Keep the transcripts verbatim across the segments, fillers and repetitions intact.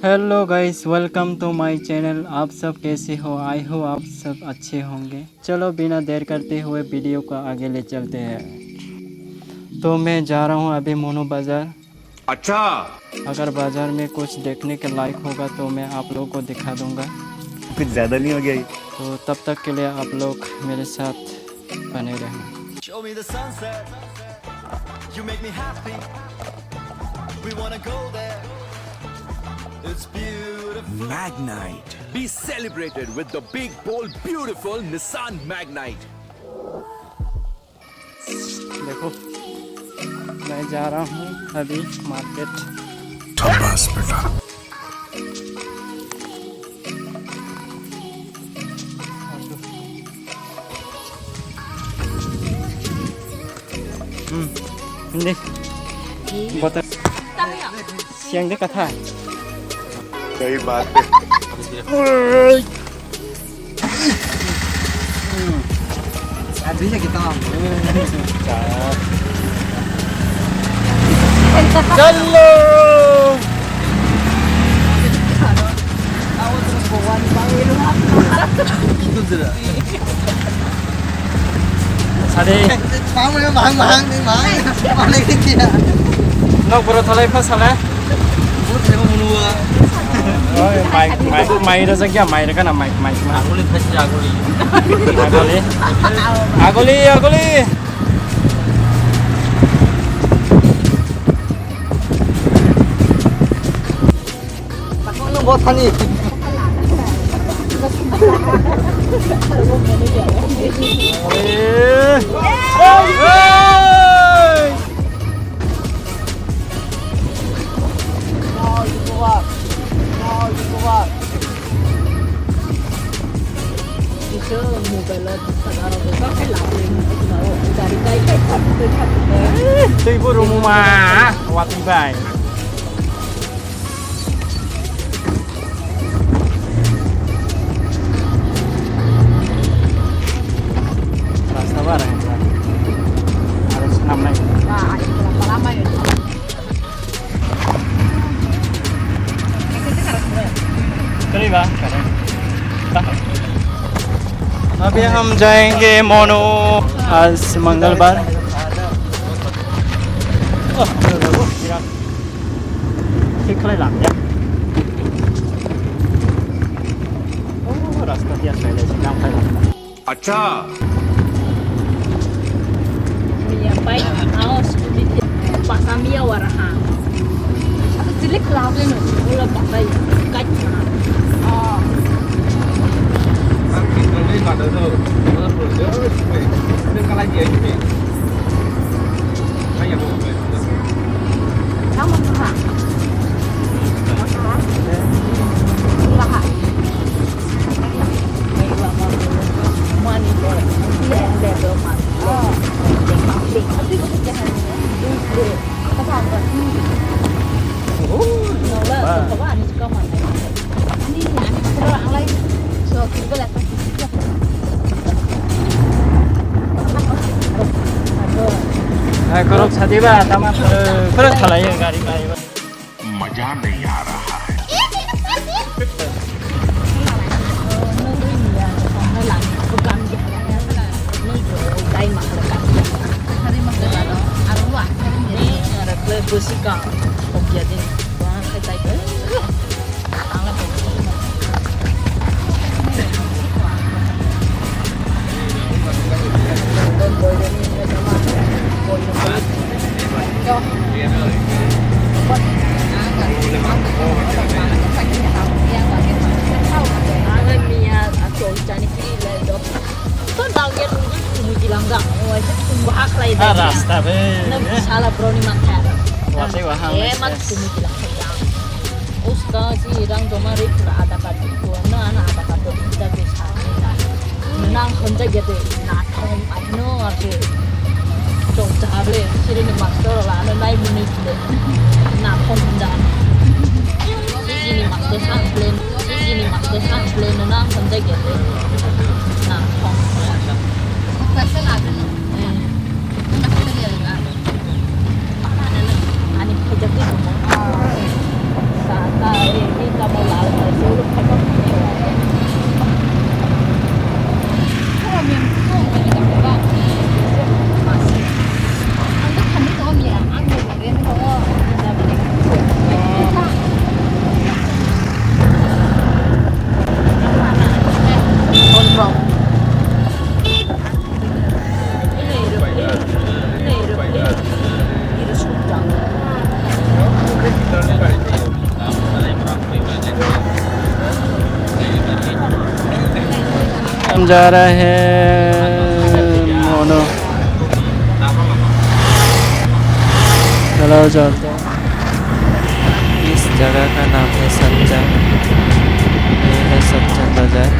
Hello guys, welcome to my channel। आप सब कैसे हो? I hope आप सब अच्छे होंगे। चलो बिना देर करते हुए वीडियो को आगे ले चलते हैं। तो मैं जा रहा हूँ अभी मोनू बाजार। अच्छा। अगर बाजार में कुछ देखने के लायक होगा तो मैं आप लोगों को दिखा दूंगा। कुछ ज्यादा नहीं हो गया ये? तो तब तक के लिए आप लोग मेरे साथ बने रहें। Show me the sunset। You make me happy। We wanna go there। It's beautiful। Magnite। Be celebrated with the big, bold, beautiful Nissan Magnite। देखो, मैं जा रहा हूँ अभी मार्केट। शाबाश बेटा। Hmm, hindi. Bota. Siyang de katha. सही बात है। चलो। Sade. Mang, mang, mang, mang, mang. Nok boro thalai pha sala. Oi, mai, mai, mai rajak ya, mai rajak na, mai, mai, mai. Aguli khasi aguli. Aguli. Aguli, aguli. Nung bo thani. Twi bo rumu ma, watwi bai. Rasta bar hai, aro swnam nai. Kari ba? अभी हम जाएंगे मोनू, आज मंगलवार। Thik khlai lam ya. Oh, rasta dia sai lai, jang khai lam. Acha. Miya pai, aos kuli ke, pasa miya wara ha. Aku cilik lam le no, bola pasa ya, kai ha. Oh. Hai, korok sadi ba, tama, eh, korok thalai, gari, gari ba. मजा नहीं आ रहा है। Ah, rasta be. Watwi wahang. Uska si rang joma ri pura ada kati ko na ana ada kati ko bisa bisa. Nang honja gede na thom ai no ase. Chok chale siri ni master la na nai muni kile. Na thom honja. Siri ni master sang plan. Siri ni master sang plan nang honja gede. Na thom. Ani khaijak twi tongo. Sa ta, eh, eh, जा रहा है mono. Hello, चलते हैं। इस जगह का नाम है सच्चन। ये है सच्चन बाजार।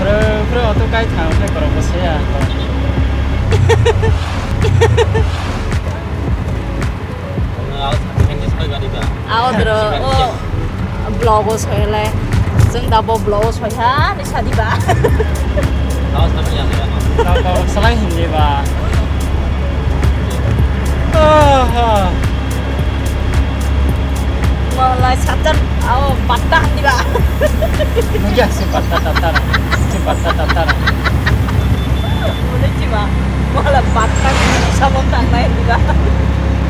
Bro, bro, auto kai thang khe korokbo se ya. Aodro, o vlog o soilai. Jeng da bo vlog o soiha ni sadi ba. Tao, tao, salai hindi ba. Ah, ah. Malai satan, ao, batta hindi ba. Nang ya, si batta tatar. Si batta tatar. Mula jiwa, mula batta sabon tanai juga.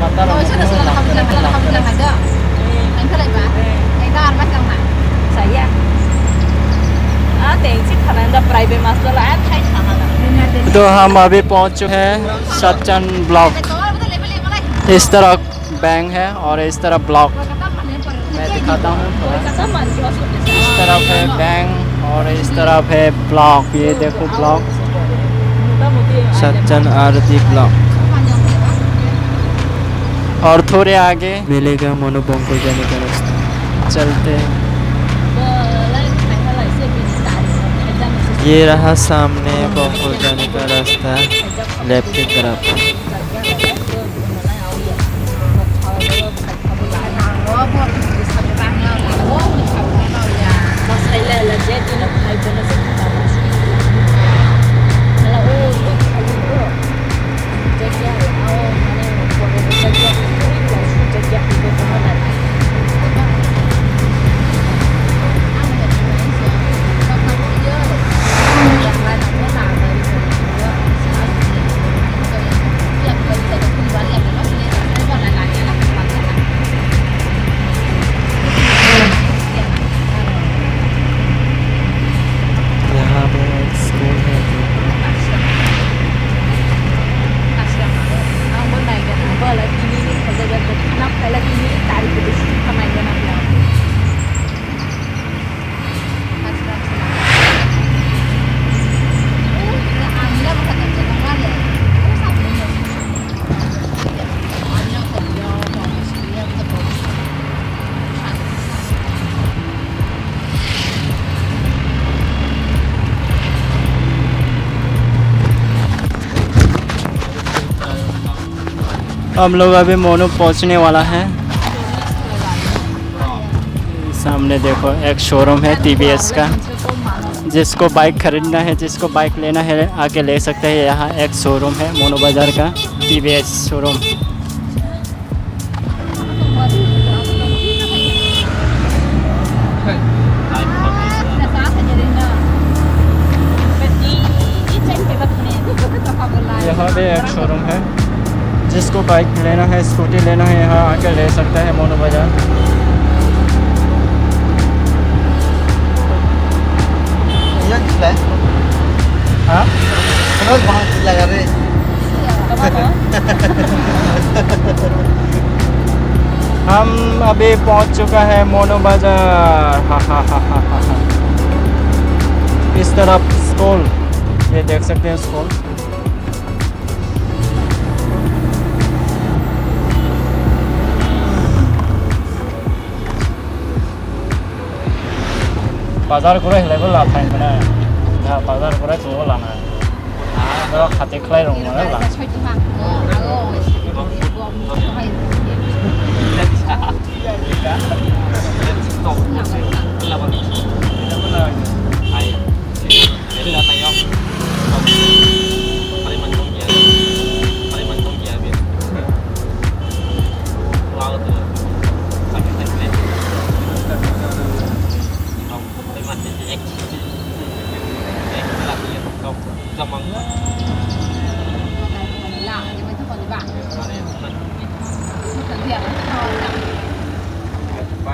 Batta rok. Oh, sudah, sudah, kamu bilang, sudah, kamu bilang aja. Yang kelai ba? Yang dah armas yang mana? Saya. Ah, tengsi khana da private master lah, ah, thai khana da. तो हम अभी पहुंच चुके हैं सच्चन ब्लॉक। इस तरफ बैंक है और इस तरफ ब्लॉक। मैं दिखाता हूँ थोड़ा। इस तरफ है बैंक और इस तरफ है ब्लॉक। ये देखो ब्लॉक, सच्चन आरती ब्लॉक। और थोड़े आगे मिलेगा मोनो बंकुल जाने का रास्ता। चलते हैं। ये रहा सामने बंकुल जाने का रास्ता, लेफ्ट की तरफ। यहाँ पे एक स्कूल है। हम लोग अभी मोनो पहुंचने वाला है। सामने देखो, एक शोरूम है टीवीएस का। जिसको बाइक खरीदना है, जिसको बाइक लेना है, आके ले सकते हैं। यहाँ एक शोरूम है मोनो बाजार का, टीवीएस शोरूम। यहाँ पे एक शोरूम है, जिसको बाइक लेना है, स्कूटी लेना है, यहाँ आके ले सकता है मोनो बाजार। हाँ? हम अभी पहुंच चुका है मोनो बाजार। हा, हा, हा, हा, हा, हा। इस तरफ स्कूल, ये देख सकते हैं school. Bazar gura hilai bo la thai mane. Ya, bazar gura chungo lana. Oro khati khlai rong mane la.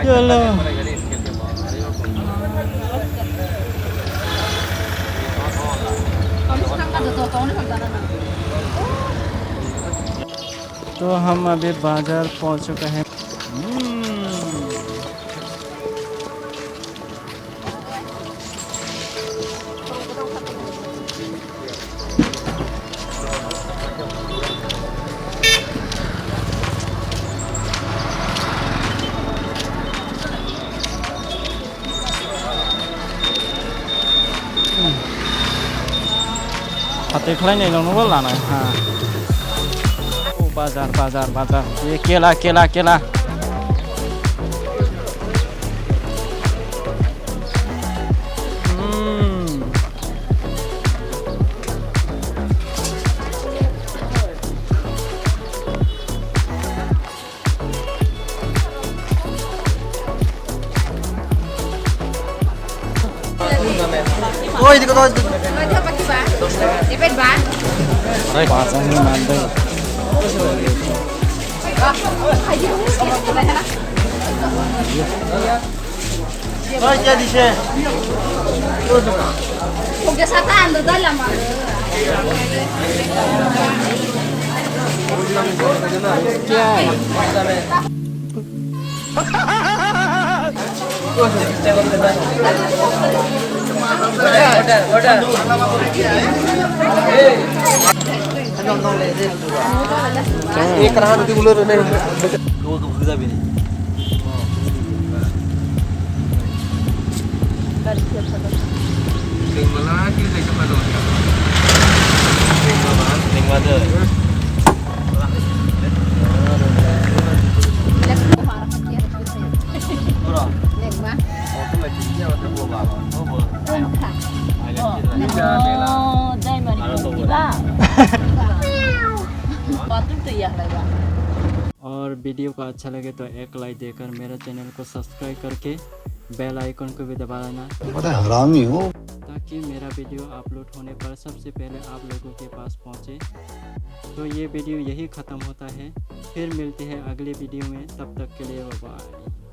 Yala. तो हम अभी बाजार पहुंच चुके हैं। हम्म। Hati khlai nai nong bo lanai ha. O bazar, bazar, bazar. Ye kela, kela, kela. Hmm. Oi, dikit, oi, dikit. Dapat ba? Dapat ba? Pasang ni mandai. Oi, kya dishe? Oke, sata ando dala ma. Kya hai? Oh, dai mani ba. Bathroom to yak lai ba. और वीडियो को अच्छा लगे तो एक लाइक देकर मेरा चैनल को सब्सक्राइब करके बेल आइकन को भी दबा देना। बड़ा हरामी हो। ताकि मेरा वीडियो अपलोड होने पर सबसे पहले आप लोगों के पास पहुंचे। तो ये वीडियो यही ख़त्म होता है, फिर मिलते हैं अगले वीडियो में, तब तक के लिए बाय बाय।